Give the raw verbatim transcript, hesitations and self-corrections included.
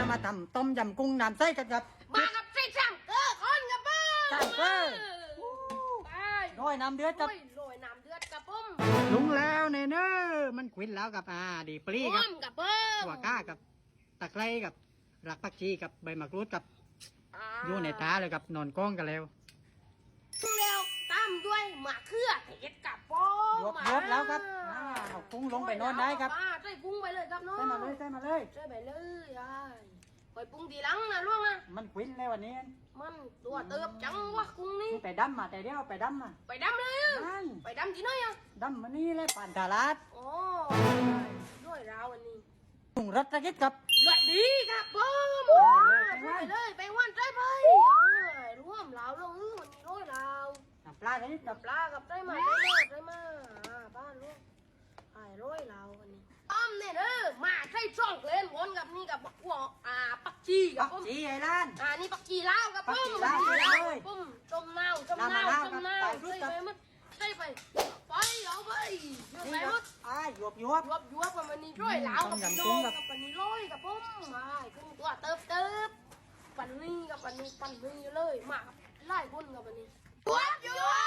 มาตำต้มยำกุ้งน้ำใสกันครับ มากับไส้สามเกลือคนครับผม สามเกลือ ไป ร้อยน้ำเดือดครับ โอ้ยร้อยน้ำเดือดครับผม ลุงแล้วเนี่ยเนอะมันควินแล้วครับ อ่า ดีปรีครับ ร่วมครับผม หัวก้าครับ ตะไคร้ครับ รากผักชีครับ ใบมะกรูดครับ อ่า อยู่ในตาเลยครับ นอนก้องกันแล้ว แล้วตามด้วยมะเขือเทศครับผม ยกยกแล้วครับ อ่า เอากุ้งลงไปนอนได้ครับ อ่าใส่กุ้งไปเลยครับเนาะ ใส่มาเลย ใส่มาเลย ใส่ไปเลยอ่าคอยปรุงทีหลังนะลุงนะ มันควินแล้ววันนี้ มันตัวเติบจังวะกุ้งนี่ ไปดำมาแต่เดียวไปดำมา ไปดำเลย นั่น ไปดำที่ไหนอ่ะ ดำมานี่เลยผ่านตลาด โอ้ด้วยราวอันนี้ ปรุงรสตะกิดครับ รสดีครับผม โอ้ย ใส่ไปเลยไปวันใส่ไปอ่าร่วมราวลงอื้อวันนี้ร้อยราว น้ำปลาตะกิดครับ ปลากับไส้มาไส้มาไส้มาอ่าบ้านลูกไอ้ร้อยลาววันนี้ต้มเนี่ยเด้อมาใส่ช่องเล่นวนกับนี่กับบักกัวอ่าปักจีกับ ผัก ผม ชีไอ้ล้าน อ่านี่ปักจีลาวกับผม ปักจีลาวเลย ผมต้มเน่าต้ม น้ำมะาว เน่านต้มเน่า ครับ ใส่ไปหมดใส่ไปไปเอาไปเยอะไป นี่ หม ครับ ด อ่าหยวบหยวบ ยวบยวบกับวันนี้ร้อยลาวกับ ต้มยำ พี่ กุ้ น้อง ง ครับ กับวันนี้ร้อยกับผมมาขึ้นตัวเติบเติบปันนี่กับปันนี่ปันนี่เลยมากับหลายคนกับวันนี้ยวบยวบ